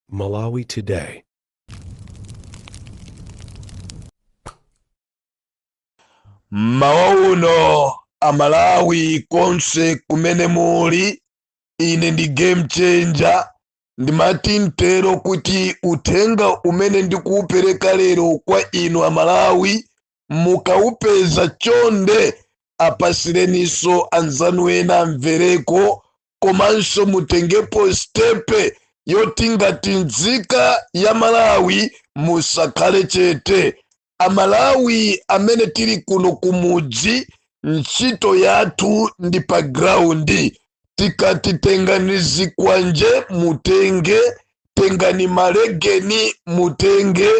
Malawi Today. Mmawa uno Amalawi konse kumene muli, ine ndi Game Changer. Ndimati ntero kuti uthenga umene ndikuupereka lero kwa inu Amalawi, mukaupeza chonde apasireninso anzanu ena amvereko, komanso mutengepo step yoti ngati nzika ya Malawi musakhale chete. Amalawi amene tili kuno kumudzi, ntchito yathu ndi pa ground. Tikati tengani zikwanje mutenge, tengani malegeni mutenge,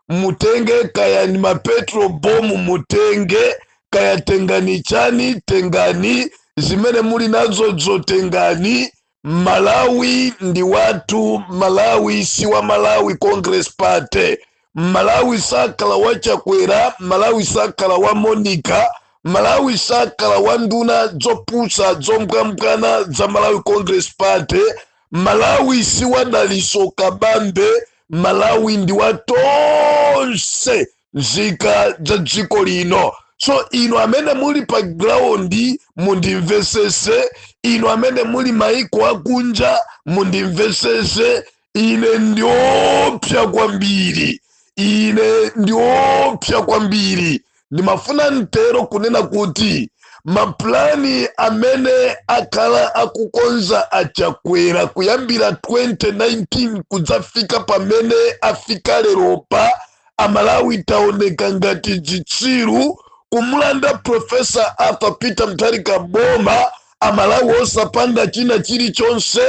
mutenge kaya ni mapetrol bomb mutenge, kaya tengani chani, tengani zimene muli nazozo tengani. Malawi ndi wathu, Malawi si wa Malawi Congress Party. Malawi sakhala wa Chakwera, Malawi sakhala wa Monica, Malawi sakhala wa nduna zopusa zombwambwana za Malawi Congress Party. Malawi si wa Daliso Kabambe, Malawi ndi wa tonse nzika za dziko lino. So inu amene muli pa ground mundimvesese, inu amene muli maiko akunja mundimvesese, ine ndiopsa kwambiri, ine ndiopsa kwambiri. Ndimafuna ntero kunena kuti maplani amene akhala akukonza aChakwera kuyambira 2019 kudzafika pamene afika leropa, Amalawi taoneka ngati zitsiru kumulanda Professor Arthur Peter Mutharika boma, Amalawi osapanga china chilichonse,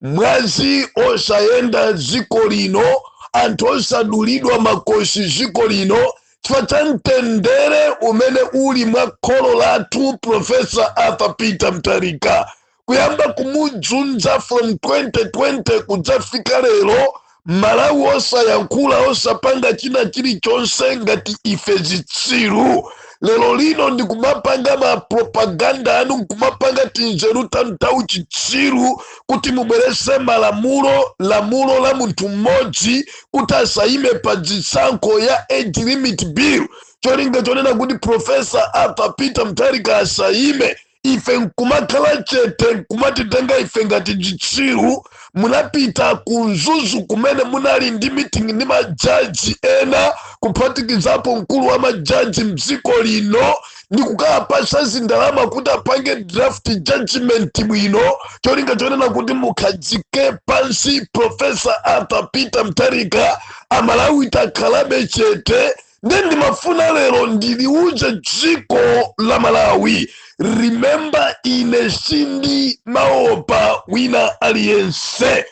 mwazi osayenda dziko lino, anthu osadulidwa makosi dziko lino, chifukwa cha mtendere umene uli mwa kholo lathu Professor Arthur Peter Mutharika. Kuyamba kumudzunza from 2020 kudzafika lero, Malawi osayankhula, osapanga china chilichonse ngati ife zitsiru. Lero lino ndikumapanga ma propaganda anu, nkumapanga tinzeru tantau chitsiru kuti mubwerese malamulo, lamulo la munthu mmodzi kuti asayime pa zisankho ya age limit bill, cholinga chonena kuti Professor Arthur Peter Mutharika asayime. Ife nkumakhala chete, nkumatitenga ife ngati zitsiru. Munapita ku Mzuzu kumene munali ndi meeting ndi majaji ena, kuphatikizapo mkulu wa majaji mdziko lino, ndi kukapasa zindalama kuti apange draft judgment bwino, cholinga chonena kuti mukhazike pansi Professor Arthur Peter Mutharika. Amalawi takhalabe chete. Nde ndimafuna lero ndiliuze dziko la Malawi, remember, ine sindi maopa wina aliyense.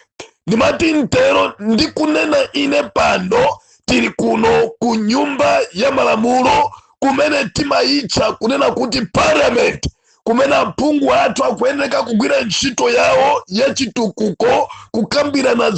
Ndimati ntero ndikunena ine pano, tili kuno ku nyumba ya malamulo kumene timayitcha kunena kuti parliament, kumene aphungu athu akuyeneka kugwira ntchito yawo ya chitukuko, kukambirana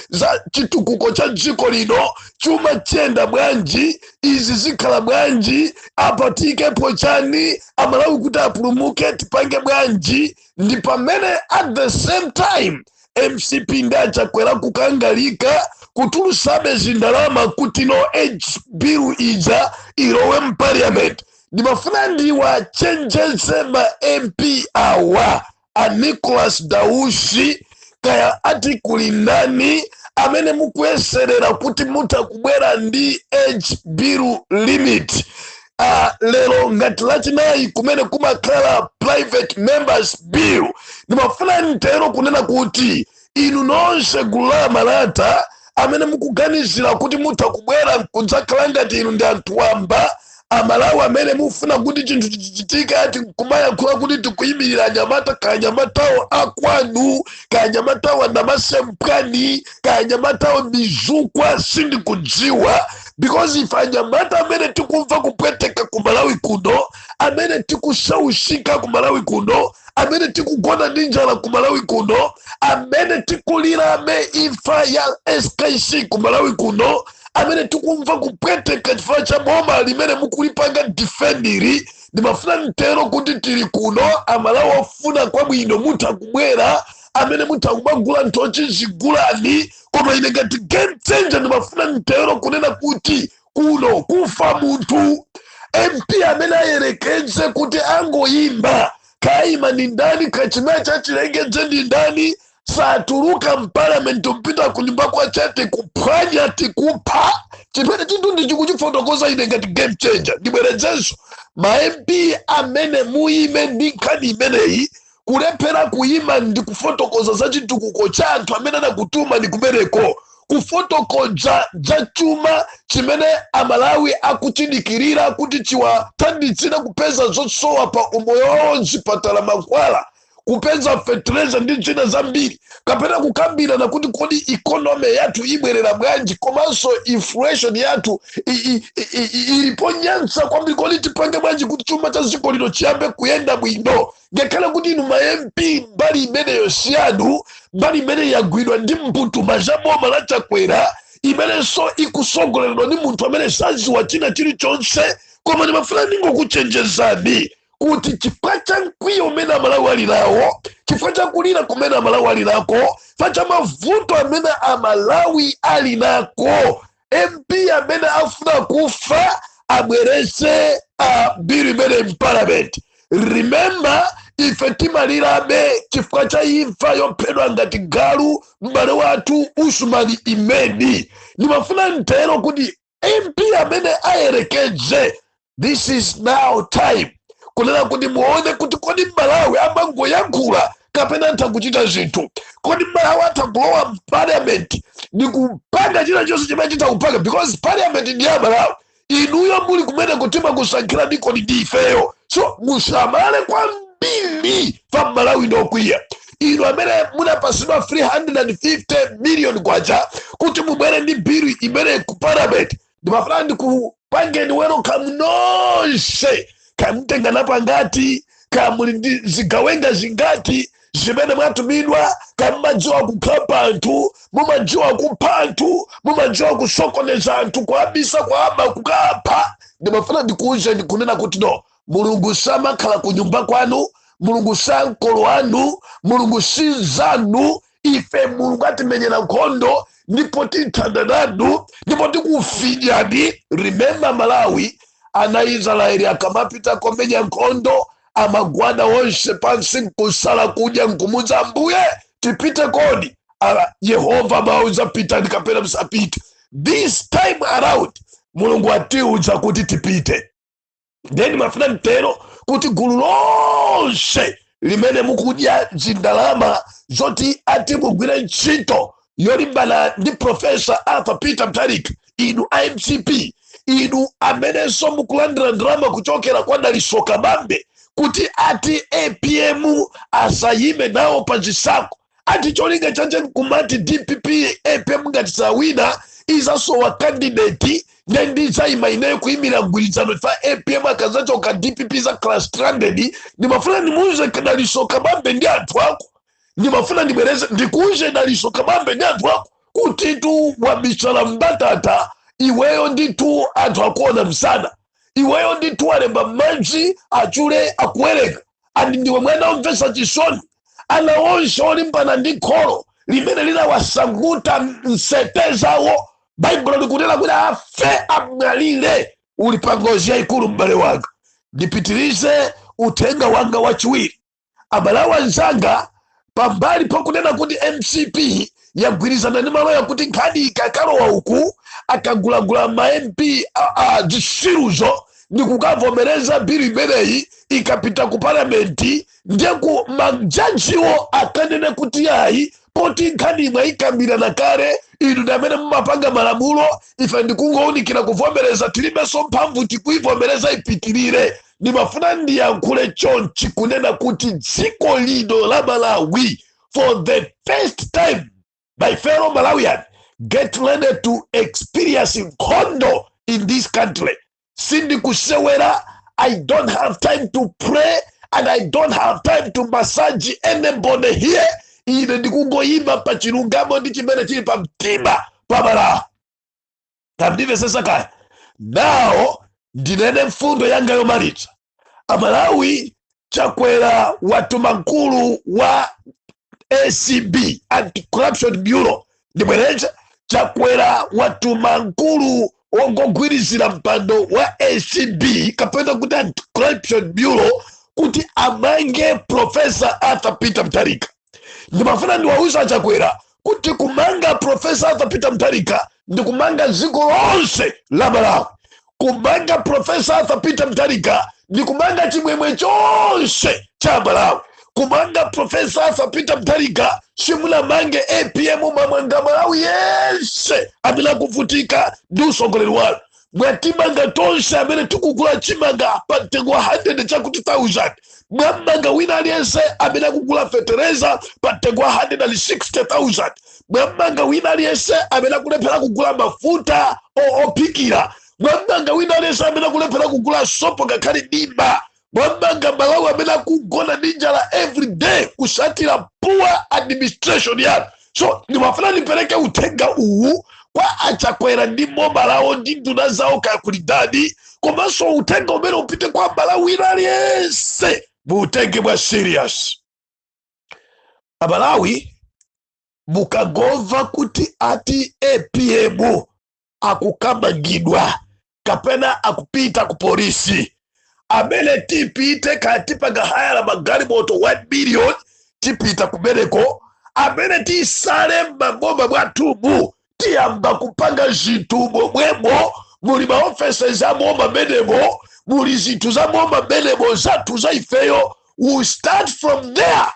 za chitukuko cha dziko lino, chuma chiyenda bwanji, izi zikhala bwanji, apa tiyikepo chani, Amalawi kuti apulumuke tipange bwanji. Ndi pamene at the same time MCP ndi aChakwera kukangalika kutulusabe zindalama kuti no, age bill ija ilowe mparliament. Ndimafuna ndiwachenjeze ma MP awa, a Nicholas Dausi, kaya ati kuli ndani amene mukuyeserera kuti mutha kubwera ndi age bill limit. Lero ngati Lachinayi kumene kumakhala private members bill, ndimafuna ntero kunena kuti inu nonse gulu la amalata amene mukuganizira kuti mutha kubwera kudzakhala ngati inu ndi anthu wamba, Amalawi amene mufuna kuti chinthu chichitike, ati kumayankhula kuti tikuyimirira anyamata, kaya anyamatawo akwanu, kaya anyamatawo anamasempwani, kaya anyamatawo mizukwa, sindikudziwa, because ife anyamata amene tikumva kupweteka ku Malawi kuno, amene tikusausika ku Malawi kuno, amene tikugona ndi njala ku Malawi kuno, amene tikulirabe imfa ya SKC ku Malawi kuno, amene tikumva kupweteka chifukwa cha boma limene mukulipanga defend ili, ndimafuna mtero kuti tili kuno Amalawi ofuna kwabwino, mutha kubwera. Amene mutha kumagula nthochi, zigulani. Koma ine ngati game changer ndimafuna mtero kunena kuti kuno kufa munthu. MP amene ayerekeze kuti angoyimba, kayima ni ndani, kachimene chachilengedze ndi ndani, satuluka mparliament mpita kunyumba kwa chete kuphwanya, tikupha. Chimene chinthu ndichikuchifotokoza ine ngati game changer. Ndibwerezenso, ma MP amene muyime ndi nkhani imeneyi, kulephera kuyima ndi kufotokoza za chitukuko cha anthu amene anakutuma ndi kumeneko, kufotokoza za chuma chimene Amalawi akuchidikirira kuti chiwathandizire kupeza zosowa pa umoyo wawo, mzipatala, mankhwala, kupeza fertilizer ndi zina zambiri, kapena kukambirana kuti kodi economy yathu ibwerera bwanji, komanso inflation yathu ilipo nyansa kwambiri, kodi tipange bwanji kuti chuma cha dziko lino chiyambe kuyenda bwino? Ngakhale kuti inu ma MP mbali imeneyo siyanu, mbali imene yagwidwa ndi mbutuma za boma la Chakwera, imenenso ikusogoleredwa ndi munthu amene saziwa china chilichonse. Koma ndimafuna ndingokuchenjezani kuti chifukwa cha mkwiyo umene Amalawi ali nawo, chifukwa cha kulira kumene Amalawi ali nako, chifukwa cha mavuto amene Amalawi ali nako, MP amene afuna kufa abwerese a bill imene mparliament. Remember, ife timalirabe chifukwa cha imfa yophedwa ngati galu m'bale wathu Usumani Imedi. Ndimafuna mtero kuti MP amene ayerekedze, this is now time kunena kuti muone kuti kodi Malawi amangoyankhula kapena atha kuchita zinthu? Kodi Malawi atha kulowa mparliament ndi kupanga china chonse chimene chitha kupanga? Because parliament ndi ya Malawi. Inuyo muli kumene kutima kusankhira ndikoni ndi ifeyo, so musamale kwambiri pa Malawi ndokwiya. Inu amene munapasidwa 350 million kwacha kuti mubwere ndi bill imene ku parliament, ndimafuna ndikupangeni welcome nonse. Kamtenga napangati, kamuli ndi zigawenga zingati zimene mwatumidwa, kamumadziwa kukhapa anthu, mumadziwa kupha anthu, mumadziwa kusokoneza anthu, kuabisa, kuaba, kukapha, ndimafuna ndikuwuzeni kunena kuti no, Mulungu samakhala ku nyumba kwanu, Mulungu sa mkolo wanu, Mulungu si zanu. Ife Mulungu atimenyera nkhondo, ndipo tithana nanu, ndipo tikufinyani. Remember Malawi, ana Israeli akamapita komenya nkhondo amagwada wonse pansi nkusala kudya nkumudza, "Ambuye, tipite kodi?" Yehova amawuza, "Pitani kapena musapite." This time around Mulungu atiudza kuti tipite. Then mafuna mtero kuti gulu lonse limene mukudya zindalama zoti ati mugwire ntchito yolimbana ndi Professor Arthur Peter Mutharika, inu iMCP, inu amenenso mukulandira ndalama kuchokera kwa Daliso Kabambe kuti ati APM asayime nawo pa zisankho, ati cholinga chache nkumati DPP, APM ngati sawina izasowa candidate, ne ndizayima ineyo kuyimira mgwirizano fa APM akazachoka DPP zakhala stranded. Ndimafuna ndimuuze Daliso Kabambe ndi anthu ako, ndimafuna ndibwereze, ndikuuze Daliso Kabambe ndi anthu ako kuti tu wabisala mbatata iweyo, ndithu anthu akuona msana iweyo, ndithu walemba m'madzi achule akuwerenga. Andi ndiwe mwana omvetsa chisoni. Ana onse olimbana ndi kholo limene linawasanguta nsete zawo, Baibulo likunena kuti afe, amwalire. Uli pa ngozi yayikulu, m'bale wanga. Ndipitirize uthenga wanga wachiwiri. Amalawi anzanga, pambali pakunena kuti MCP yagwirizana ndi maloya kuti nkhani ikakalowa uku, akagulagula ma MP zisiruzo ndi kukavomereza bill imeneyi, ikapita ku palamenti ndiye ku majajiwo akanene kuti ayi, poti nkhani imwe ayikambirana kale, inu ndi amene mumapanga malamulo, ife ndikungowunikira kuvomereza, tilibenso mphamvu, tikuivomereza ipitirire. Ndimafuna ndiyankhule chonchi kunena kuti dziko lino la Malawi, for the first time, my fellow Malawian, get ready to experience nkhondo in this country. Sindikusewera. I don't have time to pray and I don't have time to massage anybody here. Ine ndikungoyima pa chilungamo ndi chimene chili pa mtima pa Malawi. Kamndimvesesa kaya? Nawo ndinene mfundo yanga yomaliza. Amalawi, Chakwera watuma mkulu wa ACB, Anti-Corruption Bureau. Ndibwereze, Chakwera watuma mkulu wongogwirizira mpando wa ACB, kapena kuti Anti-Corruption Bureau, kuti amange Professor Arthur Peter Mutharika. Ndimafuna ndiwauza Chakwera kuti kumanga Professor Arthur Peter Mutharika ndi kumanga dziko lonse la Malawi. Kumanga Professor Arthur Peter Mutharika ndi kumanga chimwemwe chonse cha Malawi. Kumanga Professor Arthur Peter Mutharika, simunamange APM, mwamanga Malawi yense amene akuvutika ndi usogoleri wanu. Mwatimanga tonse amene tikugula chimanga pa mtengo wa 100 chakuti 1000. Mwamanga wina aliyense amene akugula fetereza pa mtengo wa 160,000. Mwamanga wina aliyense amene akulephera kugula mafuta ophikira. Mwamanga wina aliyense amene akulephera kugula sopo ngakhale dimba. Mwamanga Malawi amene akugona ndi njala every day kusatira poor administration yanu. So ndimafuna ndipereke uthenga uwu kwa Achakwera ndi boma lawo ndi nduna zawo, kaya kuli ndani, komanso uthenga umene upite kwa Malawi wina aliyense, muutenge mwa serious. Amalawi, mukagomva kuti ati APM akukamangidwa kapena akupita ku polisi, amene tipite, kaya tipanga hire magalimoto 1 billion, tipita kumeneko. Amene tisale m'maboma mwathumu, tiyamba kupanga zinthu momwemo. Muli maofesi za boma menemo, muli zinthu za boma menemo, zathu za ifeyo. We start from there.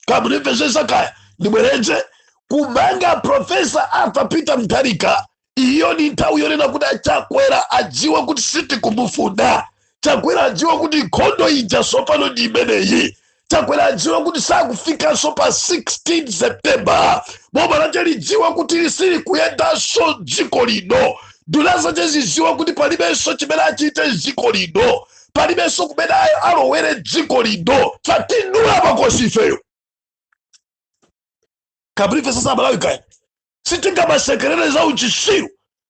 Kamunimvesesa? Kaya ndibwereze, kumanga Professor Arthur Peter Mutharika, iyo ni nthawi yonena kuti Achakwera adziwe kuti sitikumufuna. Chakwera adziwe kuti nkhondo ija tsopano ndi imeneyi. Chakwera adziwe kuti sakufikanso pa 16 September. Boma lache lidziwe kuti lisili kuyendanso dziko lino. Nduna zache zidziwe kuti palibenso chimene achite dziko lino, palibenso kumene alowere dziko lino. Tatinula makosi ifeyo. Kapulifesa Malawi, kaya sitingamasekerere za uchisiru,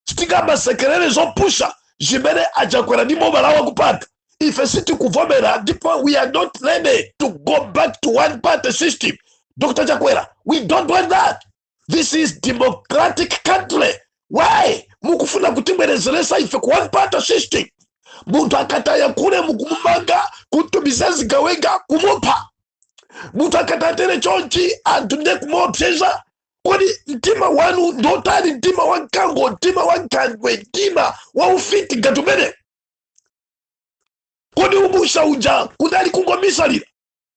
sitingamasekerere zopusha zimene Achakwera ndi boma lawo akupanga. Ife sitikuvomera, ndipo we are not ready to go back to one party system. Dr Chakwera, we don't want that. This is democratic country. Why mukufuna kutibwerezeresa ife ku one party system? Munthu akataya kule mukumumanga, kutumiza zigawenga kumupha. Munthu akatatere chonchi, anthu ndiye kumuopseza. Kodi mtima wanu ndotani? Mtima wa mkango, mtima wa nkhandwe, mtima wa ufiti ngati umene? Kodi ubusa uja kudali kungomisalira?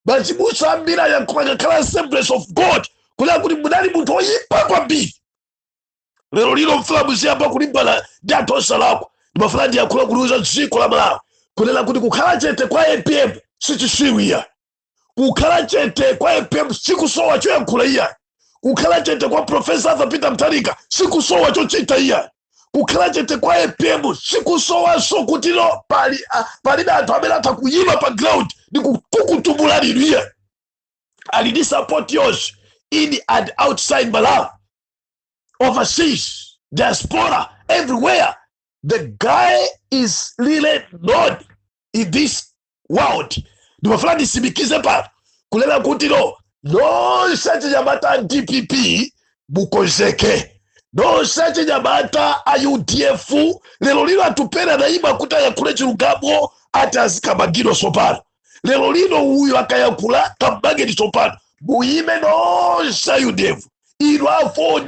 Mazibusa ambiri ayankhula, Assemblies of God, kunena kuti munali munthu oyipa kwambiri. Lero lino mfuna muziyamba kulimbana ndi anthu osalakwa. Ndimafuna ndiyankhula kuliuza dziko la Malawi kunena kuti kukhala chete kwa APM sichisiru iya. Kukhala chete kwa APM sikusowa choyankhula iya. Kukhala chete kwa Professor Arthur Peter Mutharika sikusowa chochita iya. Kukhala chete kwa APM sikusowanso kuti no pali palibe anthu amene atha kuyima pa ground ndi kukutumula linu iya. Ali ndi support yonse in and outside Malawi, overseas, diaspora, everywhere. The guy is really known in this world. Ndimafuna ndisimikize pano kunena kuti no, nonse achinyamata a DPP mukonzeke, nonse achinyamata a UDF. Lero lino Atupere anayima kuti ayankhule chilungamo, ati azikamangidwa tsopano. Lero lino uyu akayankhula, kamangeni tsopano. Muyime nonse a UDF, inu a Ford,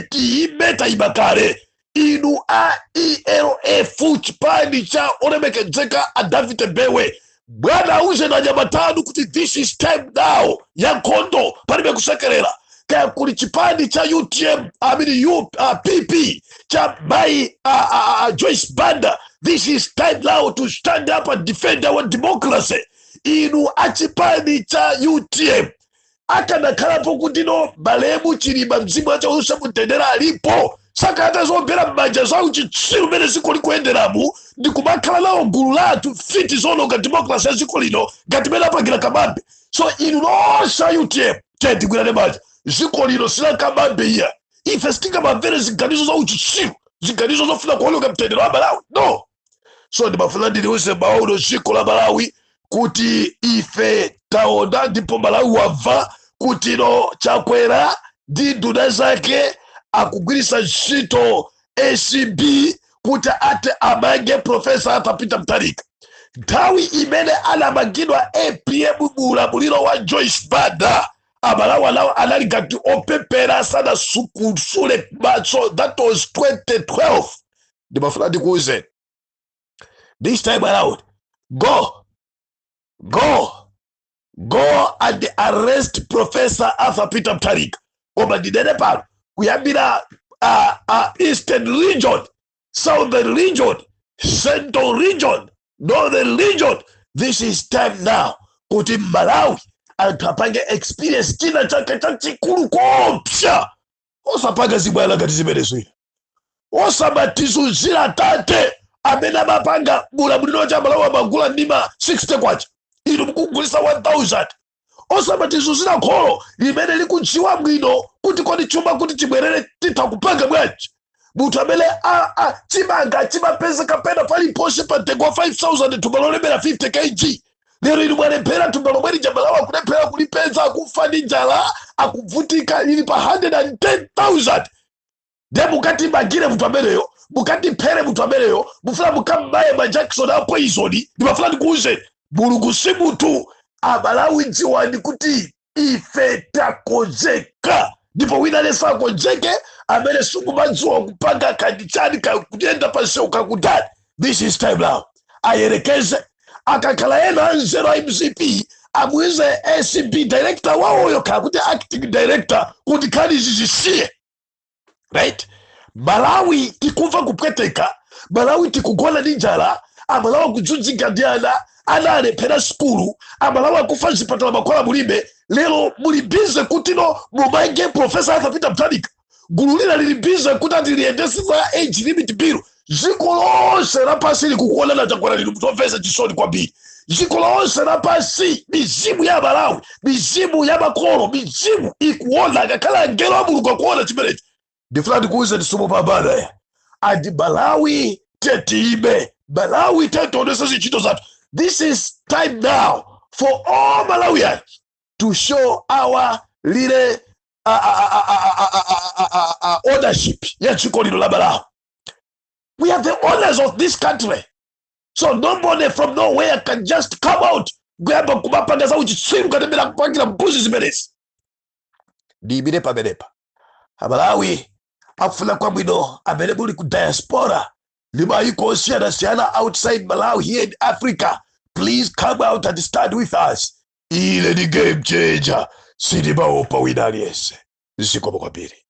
tiyime, tayima kale. Inu a ELF, chipani cha olemekezeka a David Mbewe, bwana, auze na nyamatanu kuti this is time now ya nkhondo, palibe kusekerera. Kaya kuli chipani cha UTM, I mean PP cha mai Joyce Banda, this is time now to stand up and defend our democracy. Inu achipani cha UTM, akanakhalapo kuti no malemu Chilima, mzimu wache uuse mumtendere, alipo, sakata zombera m'manja za uchitsiru mmene dziko likuyenderamu ndi kumakhala nawo gulu lathu fiti zononga democracy ya dziko lino ngati mene apangira Kabambe. So inu nonse a UTM, tigwirane manja. Dziko lino sila Kabambe iya. Ife sitingamamvere ziganizo za uchitsiru, ziganizo zofuna kuononga mtendere wa Malawi, no. So ndimafuna ndiliuze mauno dziko la Malawi kuti ife taona ndipo Malawi wamva. Kutino Chakwera ndi nduna zake akugwiritsa ntchito ACB kuti ati amange Professor Arthur Peter Mutharika. Nthawi imene anamangidwa APM mulamuliro wa Joyce Banda, Amalawi alawo anali ngati opepera, asanasukusule maso. That was 2012. Ndimafuna ndikuuze, this time around, go, go, go and arrest Professor Arthur Peter Mutharika. Koma ndinene pano, kuyambira Eastern Region, Southern Region, Central Region, Northern Region, this is time now kuti Malawi anthu apange experience china chake chachikulu kopsa. Osapanga zibwana ngati zimenezo, osamatizunzira tate amene amapanga mulamuliro cha Malawi amagula ndima 60 kwacha, inu mukugulisa 1000. Osamatizunzira kholo limene likudziwa bwino kuti kodi chuma kuti chibwerere titha kupanga bwanji. Munthu amene chimanga chimapezeka pena paliponse pa mtengo wa 5000, thumba lolemera 50 kg. Lero inu mwalephera thumba lomwe lija, Malawi akulephera kulipeza, akufa ndi njala, akuvutika, lili pa 110,000. Nde mukatimangire munthu ameneyo, mukatiphere munthu ameneyo, mufuna mukambaye ma injection a poison. Ndimafuna ndikuuze, Mulungu si munthu. Amalawi, dziwani kuti ife takonzeka, ndipo wina aliyense akonzeke amene sikumadziwa kupanga kandi chani, kuyenda pansewu kakutani. This is time now. Ayerekeze akakhala ena anzeru a MCP, amuize ACB director wawoyo, khala kuti acting director, kuti khali izi zisiye, right? Malawi tikumva kupweteka, Malawi tikugona ndi njala, Amalawi akudzudzika ndi ana, ana alephera sukulu, Amalawi akufa mzipatala, mankhwala mulibe. Lero muli busy kuti no, mumange Professor Arthur Peter Mutharika. Gulu lina lili busy kuti ati liyendese za age limit bill. Dziko lonse lapansi likukuonana. Chakwera lili mutomvesa chisoni kwambiri. Dziko lonse lapansi, mizimu ya Malawi, mizimu ya makolo, mizimu ikuona, ngakhale angelo a Mulungu akuona chimenechi. Ndifuna ndikuuze, ndisumupambana ya andi Malawi tetiime, Malawi tetionese zintchito zathu. This is time now for all Malawians to show our little ownership ya dziko lino la Malawi. We are the owners of this country, so nobody from nowhere can just come out kuyamba kumapanga za uchitsiru katemera kupangira mbuzi zimenezi. Ndiyimire pamenepa. Amalawi akufuna kwabwino amene muli ku diaspora ndi mayiko osiyanasiyana outside Malawi, here in Africa, please come out and stand with us. Ile ni Game Changer, sitimaopa wina aliyense. Zikomo kwambiri.